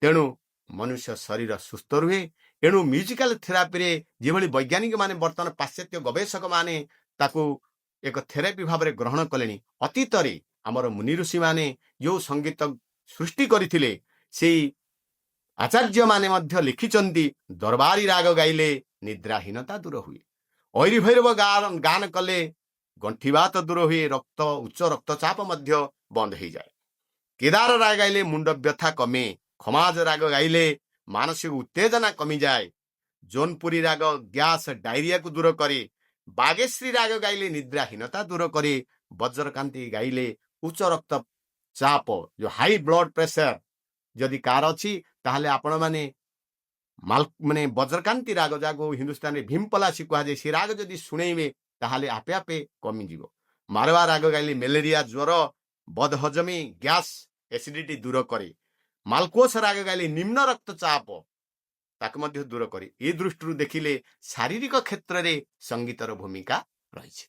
ତେଣୁ ମନୁଷ୍ୟ ଶରୀର ସୁସ୍ଥ ରୁହେ। ଏଣୁ ମ୍ୟୁଜିକାଲ ଥେରାପିରେ ଯେଭଳି ବୈଜ୍ଞାନିକ ମାନେ, ବର୍ତ୍ତମାନ ପାଶ୍ଚାତ୍ୟ ଗବେଷକ ମାନେ ତାକୁ ଏକ ଥେରାପି ଭାବରେ ଗ୍ରହଣ କଲେଣି, ଅତୀତରେ ଆମର ମୁନି ଋଷିମାନେ ଯେଉଁ ସଙ୍ଗୀତ ସୃଷ୍ଟି କରିଥିଲେ, ସେଇ ଆଚାର୍ଯ୍ୟମାନେ ମଧ୍ୟ ଲେଖିଛନ୍ତି, ଦରବାରୀ ରାଗ ଗାଇଲେ ନିଦ୍ରାହୀନତା ଦୂର ହୁଏ, ଐରି ଭୈରବ ଗାନ କଲେ ଗଣ୍ଠିବାତ ଦୂର ହୁଏ, ଉଚ୍ଚ ରକ୍ତଚାପ ମଧ୍ୟ ବନ୍ଦ ହେଇଯାଏ, କେଦାର ରାଗ ଗାଇଲେ ମୁଣ୍ଡ ବ୍ୟଥା କମେ, ଖମାଜ ରାଗ ଗାଇଲେ ମାନସିକ ଉତ୍ତେଜନା କମିଯାଏ, ଜୋନପୁରୀ ରାଗ ଗ୍ୟାସ ଡାଇରିଆକୁ ଦୂର କରେ, ବାଗେଶ୍ରୀ ରାଗ ଗାଇଲେ ନିଦ୍ରାହୀନତା ଦୂର କରେ, ବଜ୍ରକାନ୍ତି ଗାଇଲେ ଉଚ୍ଚ ରକ୍ତ ଚାପ, ଯୋଉ ହାଇ ବ୍ଲଡ ପ୍ରେସର ଯଦି କାହାର ଅଛି, ତାହେଲେ ଆପଣମାନେ ମାଲ ମାନେ ବଜ୍ରକାନ୍ତି ରାଗ, ଯାହାକୁ ହିନ୍ଦୁସ୍ତାନରେ ଭୀମପଲାସି କୁହାଯାଏ, ସେ ରାଗ ଯଦି ଶୁଣେଇବେ, ତାହେଲେ ଆପେ ଆପେ କମିଯିବ। ମାରବା ରାଗ ଗାଇଲେ ମ୍ୟାଲେରିଆ, ଜ୍ୱର, ବଦହଜମି, ଗ୍ୟାସ, ଏସିଡିଟି ଦୂର କରେ। ମାଲକୋଷ ରାଗ ଗାଇଲେ ନିମ୍ନ ରକ୍ତଚାପ, ତାକୁ ମଧ୍ୟ ଦୂର କରେ। ଏ ଦୃଷ୍ଟିରୁ ଦେଖିଲେ ଶାରୀରିକ କ୍ଷେତ୍ରରେ ସଙ୍ଗୀତର ଭୂମିକା ରହିଛି।